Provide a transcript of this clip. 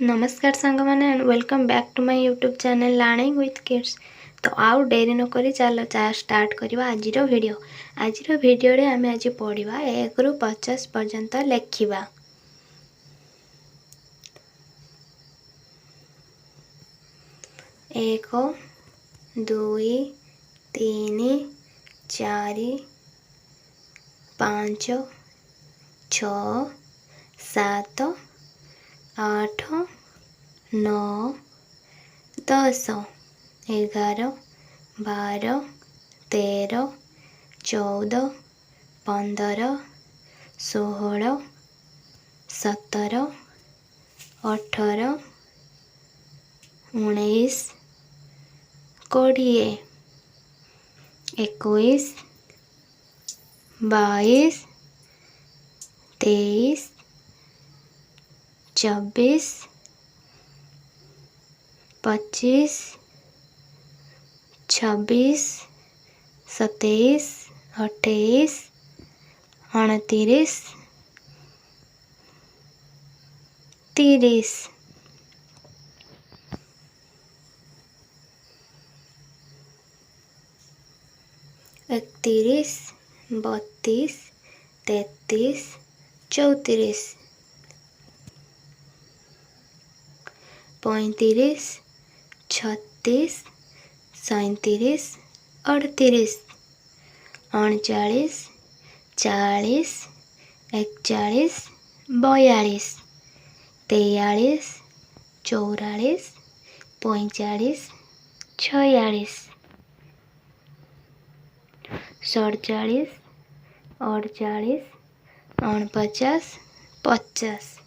ନମସ୍କାର ସାଙ୍ଗମାନେ, and welcome back to my YouTube channel Learning with Kids। ତ ଆଉ ଡେରି ନକରି ଚାଲ ଚା ଷ୍ଟାର୍ଟ କରିବା ଆଜିର ଭିଡ଼ିଓ। ଆଜିର ଭିଡ଼ିଓରେ ଆମେ ଆଜି ପଢ଼ିବା 1ରୁ 50 ପର୍ଯ୍ୟନ୍ତ ଲେଖିବା। 1, 2, 3, 4, 5, 6, 7, 8, 9, 10, 11, 12, 13, 14, 15, 16, 17, 18, 19, 20, 21, 22, 23, 24, 25, 26, 27, 28, 29, 30, 31, 32, 33, 34, 35, 36, 37, 38, 39, 40, 41, 42, 43, 44, 45, 46, 47, 48, 49, 50।